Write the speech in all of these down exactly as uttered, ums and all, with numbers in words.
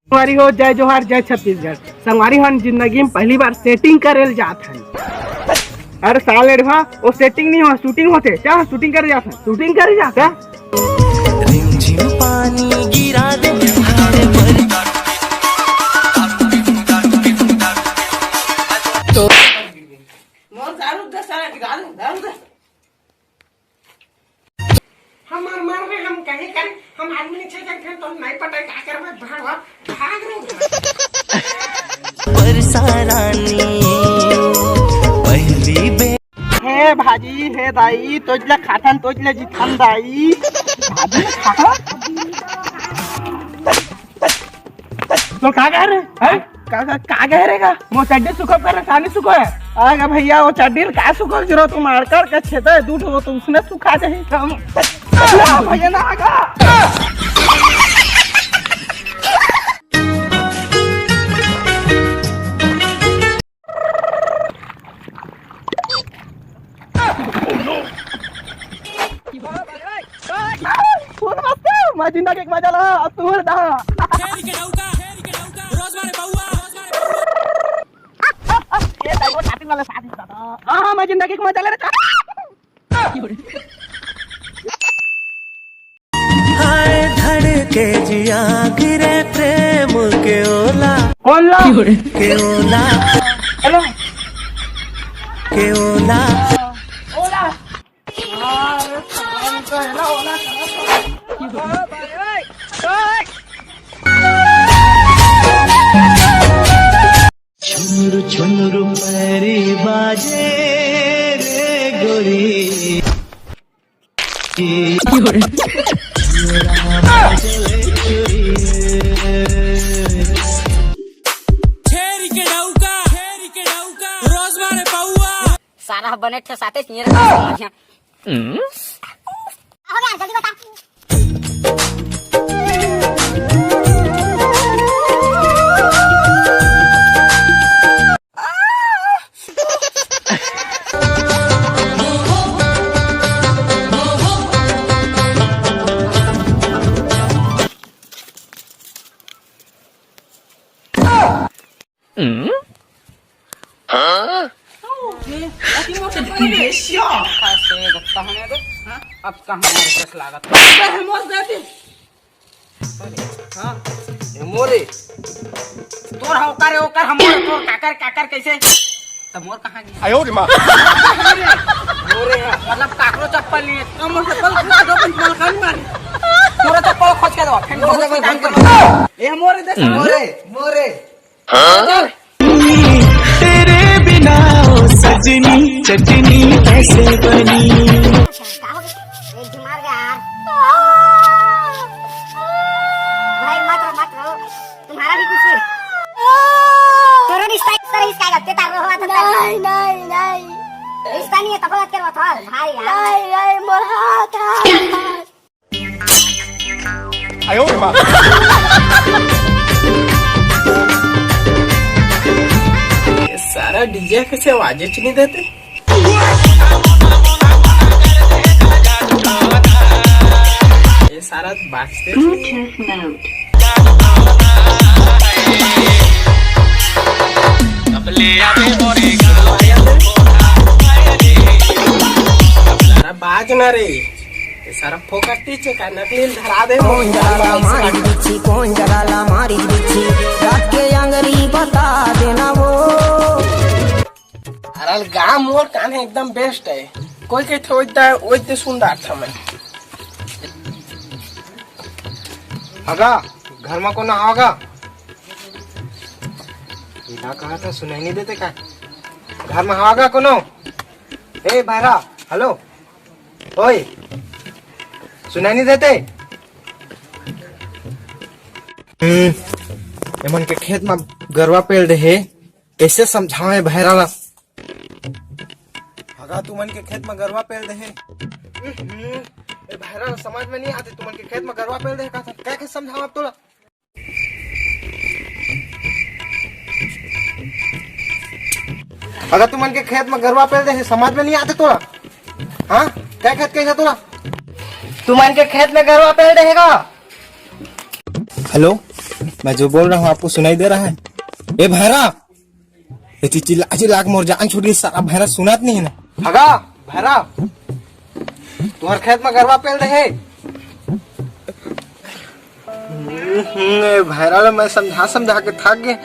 संगवारी हो, जय जोहार, जय छत्तीसगढ़। संगवारी हो, जिंदगी में पहली बार setting करे ल जात हन। अरे साले रे, वो setting नहीं हो, shooting होथे। का shooting करे जात हन? Shooting करे जात हन? रिमझिम पानी गिरा दे पहाड़ पर। मोर दारू दे साला, गिरा दे, दारू दे। हमार मर में हम कहीं करें, हम आदमी नहीं छे जाए, फिर तो नहीं पटाई, का करबे, भागवा, भाग रे। परसा रानी, पहली बे- हे भाजी, हे दाई, तोजले खाथन, तोजले जीथन दाई। भाजी खाथन? तो का कह रहे हैं? का, का, का कह रहे का? मोर चड्डी सुखो कर, सानी सुखो है। आगा भैया, वो चड्डी ल का सुखो गिरो, तुम आड़कर के छेदा है, दू ठो तो उसने सुखा दे हम। ना भैया, ना आगा। सुन मस्त, मैं जिंदा के एक मजा ला, अब तू दा। शेर के डौका, शेर के डौका, रोज मारे बउआ, रोज मारे बउआ। ये तो वो starting वाला साथ ही था। हाँ, हाँ, मैं जिंदा के एक मजा ले रहा था। हाय धड़के जिया गिरे प्रेम के ओला। कौन ला? के ओला। हेलो। के ओला। ओला। छुनुर छुनुर पैरी बाजे रे गोरी। छेरी के डौका, छेरी के डौका, रोज मारे पौआ। सारा बने ठे साथे मेरा। हो गया, जल्दी बता। हाँ? अति मोर चप्पल रे। हाँ, से गत्ता होने दे। हाँ? अब कहाँ मोर कस लागत? अबे, मोर देती। हाँ? ए मोरे। तोर हा ओकर, ओकर हा मोर, तोर काकर, काकर कैसे? त मोर कहाँ गया? आयो रे माँ। मोरे हा। मतलब काकरो चप्पल नहीं है। तो मोर चप्पल खोज के दो, मलखान मारी। तोरा चप्पल खोज के दो, फिर मोर चप्पल खोज के दो। ए मोरे दे। मोरे, मोरे। तेरे बिना ओ सजनी चटनी कैसे बनी। एक झुमार गया यार। भाई मत रो, मत रो। तुम्हारा भी कुछ तोरो रिश्ता इस तरह इसका लगते तार रो हुआ था। नहीं, नहीं, नहीं। रिश्ता नहीं है, तब बात करो था भाई यार। नहीं, नहीं, मोर हाथ, हाथ। आयो रे माँ। ये सारा डीजे कैसे आवाज नहीं देते? ये सारा बाजते। सारा बाज ना रे। ये सारा फोकट टीचे का नकली धरा दे। कौन जगह ला मारी बिच्छी, कौन जगह ला मारी बिच्छी, रात के आंगरी बता देना वो। अरे गाँव मोर कान एकदम बेस्ट है। कोई के थोड़ता है, वो इतने सुंदर था मैं। हगा, घर में कोना हगा? इला कहा था, सुनाई नहीं देते का? घर में हगा कोनो? ए भैरा, हेलो। ओए, सुनाई नहीं देते? हम्म, एमन के खेत में गरवा पेल रहे, कैसे समझावे भैरा ला? हगा तुमन के खेत में गरवा पेल रहे। हम्म, ए भैरा ला समझ में नहीं आते, तुमन के खेत में गरवा पेल रहे का था? क्या के समझावा अब तोला? अगर तुमन के खेत में गरवा पेल रहे, समझ में नहीं आते तोला? हाँ, क्या खेत कैसे तोला? तुमन के खेत में गरवा पेल रहे का? हेलो, मैं जो बोल रहा हूँ, आपको सुनाई दे रहा है? ए भैरा, ये चिल्ला चिल्ला के मोर जान छूट गई, सारा भैरा सुनात नहीं है ना। भगा भैरा, तुम्हार खेत में गरवा पेल रहे। हम्म, ए भैरा ला मैं समझा समझा के थक गए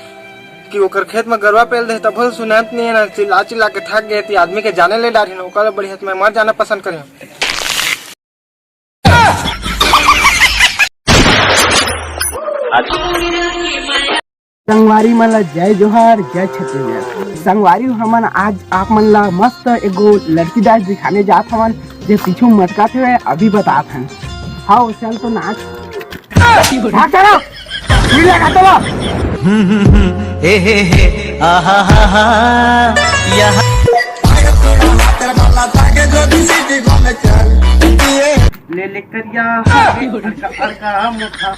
कि ओकर खेत में गरवा पेल दे, तब सुनात नहीं है ना, चिल्ला चिल्ला के थक गए। ती आदमी के जाने ले डारी ना, ओकर बढ़िया तो मैं मर जाना पसंद करें। संगवारी मन ला जय जोहार, जय छत्तीसगढ़। संगवारी, हमन आज आप मन ला मस्त एगो लड़की dance दिखाने जात हवन, जे पीछू मटकात हवे, अभी बतात हन। हाव, चल तो नाच। नाच चलो, मिल लगा चलो। हे हे हे, आहा हा हा, यह ले ले करिया, हड़का हड़का मुखा।